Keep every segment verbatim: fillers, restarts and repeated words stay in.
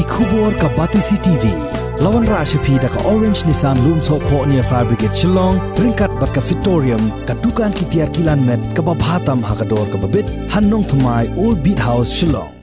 Khubor ka Batesi T V. La wanrah sha phi da ka Orange Nissan Lumsohphoh near Fire Brigade Shillong, ryngkat bad ka Fitorium, ka dukan ki tiar kilan met kaba bha tam ha ka dor kaba bit, ha Nongthymmai, Old Beat House, Shillong.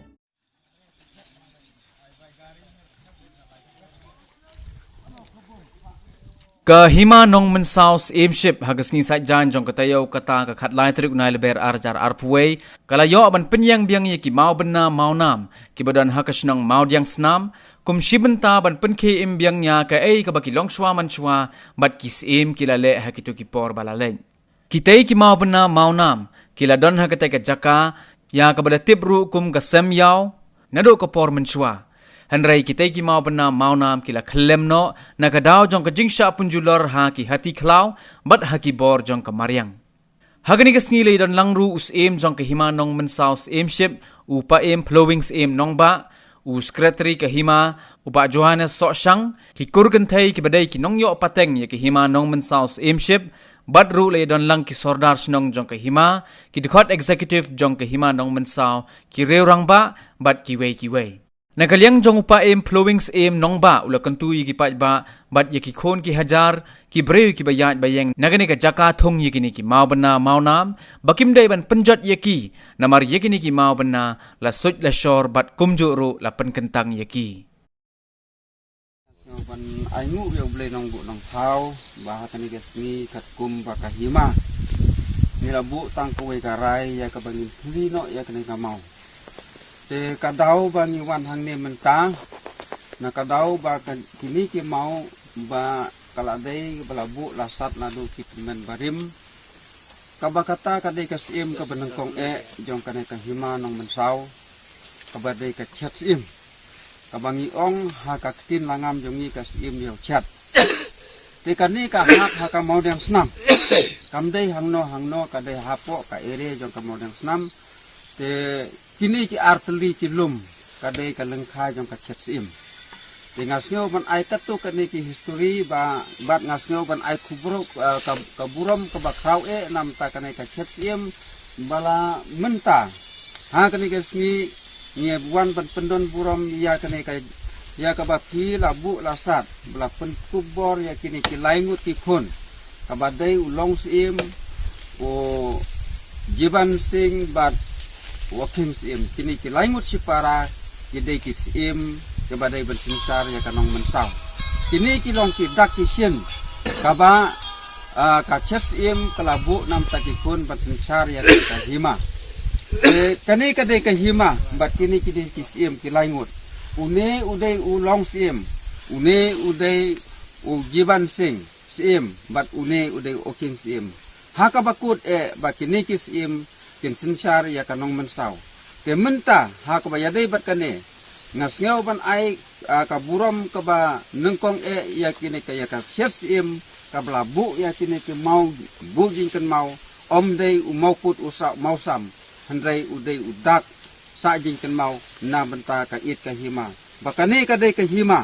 Ka Hima Nongmynsaw Syiemship ha ka sngi Saitjaiñ jong ka taïew kata ka khatlai tarik u Nailaber arhajar arphew wei, ka la ïoh ban pynïeng biang ïa ki mawbynna mawnam kiba don ha ka shnong Mawdiangsnam, kum shi bynta ban pynkhie im biang ïa kaei kaba ki longshuwa manshuwa bad ki syiem ki la leh ha kito ki por ba la leit. Kitei ki mawbynna mawnam ki la don ha katei ka jaka ïa kaba la tip ruh kum ka Sem Ïaw naduh ka por mynshuwa. Hynrei kitei ki mawbynna mawnam ki la khyllem noh na ka daw jong ka jingshah pynjulor ha ki hati khlaw bad ha ki bor jong ka mariang. Ha kane ka sngi la ïadon lang ruh u syiem jong ka Hima Nongmynsaw Syiemship, u Paiem Phlowing Syiem Nongbah, u Secretary ka Hima, u Bah Johannes Sohshang, ki kur kynthei kiba dei ki nongïoh pateng ïa ka Hima Nongmynsaw Syiemship, bad ruh la ïadon lang ki sordar shnong jong ka Hima, ki dkhot executive jong ka Hima Nongmynsaw, ki riew rangbah, bad kiwei kiwei. Na ka liang jong u Paiem Phlowing Syiem Nongbah u la kyntu ïa ki paidbah bad ïa ki khun ki hajar ki briew kiba ïaid ba ïeng na kane ka jaka thung ïa kine ki mawbynna mawnam ba kim dei ban pynjot ïa ki, namar ïa kine ki mawbynna la suid la shor bad kumjuh ruh la pynkyntang ïa ki. Ban ai nguh ïa U Blei Nongbuh Nongthaw ba ha kane ka sngi katkum ba ka Hima ngi la buh tang kawei ka rai ïa kaba ngin khli noh ïa kane ka maw. Te ka daw ba ngi wan hangne mynta na ka daw ba ka, kine ki maw ba ka la dei ba la buh la sat naduh ki tymmen barim. Kaba kata ka dei ka syiem kaba nyngkong eh jong kane ka Hima Nongmynsaw, kaba dei ka Chet Syiem, kaba ngi ong ha ka ktien langam jong ngi ka Syiem Ïew Chet. Te kane ka hap ha ka Mawdiangsnam. Kam dei hangno hangno, ka dei hapoh ka area jong ka Mawdiangsnam. Te kine ki artylli ki lum ka dei ka lyngkha jong ka Chet Syiem. Te nga sngew ban ai katto katne ki history ba, bad nga sngew ban ai khubor, eh, ka, ka burom kaba khraw eh namar kane ka Chet Syiem ba la mynta ha kane ka sngi ngi wan ban pyndon burom ïa kane ka, ïa kaba phi la buh la sat ba la pynkup bor ïa kine ki lai ngut ki khun, kaba dei u Long Syiem, u Jiban Singh bad u Akhim Syiem. Kine ki lai ngut shipara ki dei ki syiem kiba dei ban synshar ïa ka Nongmynsaw. Kine ki long ki dak ki shin kaba, ah, ka Chet Syiem ka la buh namar ki khun ban synshar ïa ka Hima. Te kane ka dei ka Hima bad kine ki dei ki syiem ki lai ngut. Une u dei u Long Syiem, une u dei u Jiban Singh Syiem bad une u dei u Akhim Syiem. Ha kaba kut eh ba kine ki syiem kin synshar ïa ka Nongmynsaw. Te mynta ha kaba ïadei bad kane nga sngew ban ai, ah, ka burom kaba nyngkong eh ïa kine ka, ïa ka Chet Syiem kaba la buh ïa kine ki maw buh jingkynmaw, ym dei u mawpud u sah mawsam, hynrei u dei u dak sah jingkynmaw na bynta ka ïit ka Hima. Ba kane ka dei ka Hima,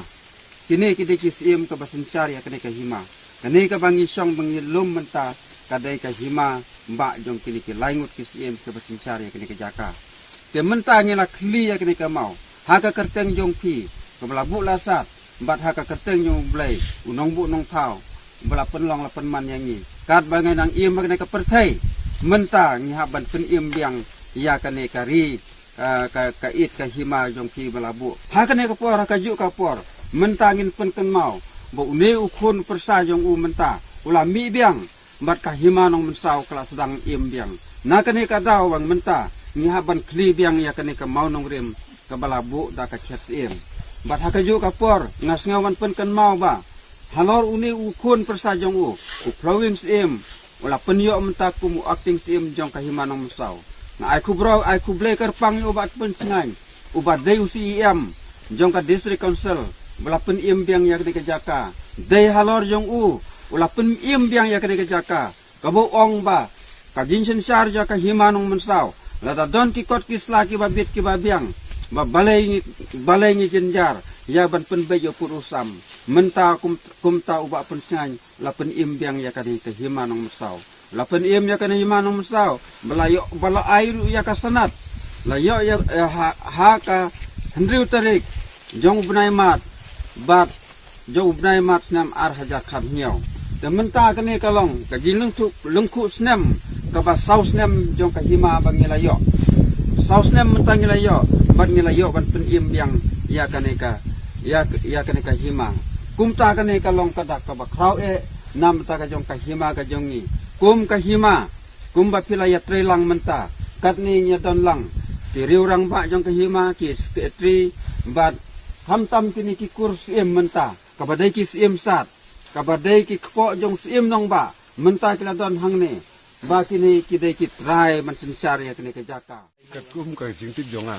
kine ki dei ki syiem kaba synshar ïa kane ka Hima. Kane kaba ngi shong ba ngi lum mynta ka dei ka Hima bah jong kine ki lai ngut ki syiem kaba synshar ïa kane ka jaka. Te mynta ngi la khli ïa kane ka maw ha ka kyrteng jong phi kaba la buh la sat bad ha ka kyrteng jong U Blei u Nongbuh Nongthaw ba la pynlong la pynman ïa ngi. Katba ngi nang im ha kane ka pyrthei, mynta ngi hap ban pynim biang ïa kane ka ri, ah, ka, ka ïit ka Hima jong phi ba la buh. Ha kane ka por, ha kajuh ka por mynta ngin pynkynmaw ba une u khun pyrsa jong u mynta u la mih biang bad ka Hima Nongmynsaw ka la sdang im biang. Na kane ka daw ba mynta ngi hap ban khli biang ïa kane ka maw nongrim kaba la buh da ka Chet Syiem. Bad ha kajuh ka por nga sngew ban pynkynmaw ba halor une u khun pyrsa jong u, u Phlowing Syiem, u la pynïoh mynta kum u acting Syiem jong ka Hima Nongmynsaw. Nga ai khublei, ai khublei kyrpang ïa u Bah Tpynsngain uba dei u C E M jong ka District Council ba la pynim biang ïa kane ka jaka. Dei halor jong u u la pynim biang ïa kane ka jaka kaba u ong ba ka jingsynshar jong ka Hima Nongmynsaw lada don ki kot ki sla kiba bit kiba biang, ba balei ngi, balei ngi jynjar ïa ban pynbeit ïa u pud u sam. Mynta kum, kumta u Bah Pynsngain la pynim biang ïa kane ka Hima Nongmynsaw. La pynim ïa kane Hima Nongmynsaw ba la ïoh, ba la ai ruh ïa ka sanad, la ïoh ïa, ïa ha, ha ka hynriew tarik jong u bnai Mart, bad jong u bnai Mart snem ar hajar khat hynñiew. Te mynta kane ka long ka jinglyngkhuh, lyngkhuh snem kaba saw snem jong ka hima ba ngi la ïoh. Saw snem mynta ngi la ïoh, bad ngi la ïoh ban pynim biang ïa kane ka, ïa, ïa kane ka hima. Kumta kane ka long ka dak kaba khraw eh na bynta ka jong ka hima ka jong ngi. Kum ka hima, kumba phi la ïatreilang mynta, katne ngi ïa don lang ki riew rangbah jong ka hima, ki secretary, bad khamtam kine ki kur syiem mynta, kaba dei ki syiem sad, kaba dei ki kpoh jong syiem nongbah, mynta ki la don hangne, ba kine ki dei ki trai ban synshar ïa kane ka jaka. Katkum ka jingtip jong nga,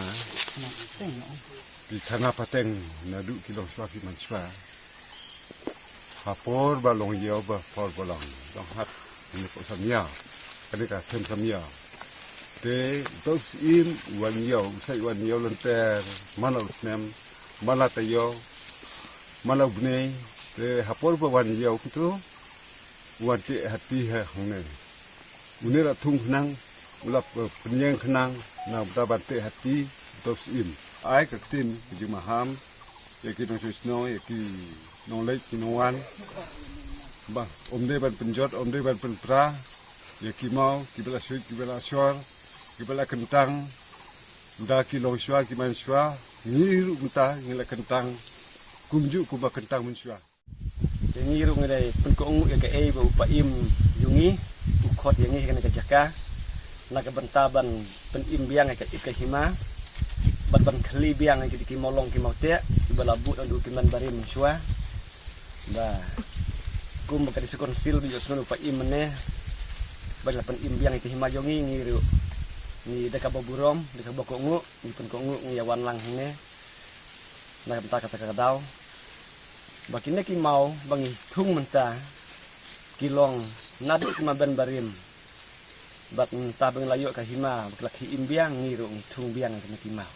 ki khana pateng naduh ki longshuwa ki manshuwa, ha por ba long ïew, ba por ba long, long hat, kane ka samïa, kane ka them samïa. Te uta u syiem u wan ïew, u sa wan ïew lynter man la u snem, man la taïew, man la u bnai. Te ha por ba wan ïew kito, u wan teh hati ha hangne. Une la thung khnang, u la pynïeng khnang, na bynta ban teh hati uta u syiem. Ai ka ktien ka jingmaham ïa ki nongshong shnong, ïa ki nongleit ki nongwan, ba ym dei ban pynjot, ym dei ban pynpra ïa ki maw, kiba la shuh, kiba la shor, kiba la kyntang da ki longshuwa ki manshuwa. Ngi ruh mynta ngi la kyntang kumjuh kumba kyntang mynshuwa. Te ngi ruh ngi dei pynkohnguh ïa kaei ba u paiem jong ngi u khot ïa ngi ha kane ka jaka na ka bynta ban pynim biang ïa ka ïit ka hima, bad ban khyllie biang ïa ki, ki mawlong ki mawteh kiba la buh naduh ki mynbarim mynshuwa. Ba kum ba ka District Council ba ïohsngew u paiem mynne ba la pynim biang ïa ka hima jong ngi, ngi ruh ngi da kaba burom, da kaba kohnguh, ngi pynkohnguh, ngi ïa wan lang hangne na ka bynta kata ka daw. Ba kine ki maw ba ngi thung mynta ki long naduh ki mynbarim. Bad mynta ba ngi la ïoh ka hima ba ki la khie im biang, ngi ruh ngi thung biang ïa kine ki maw.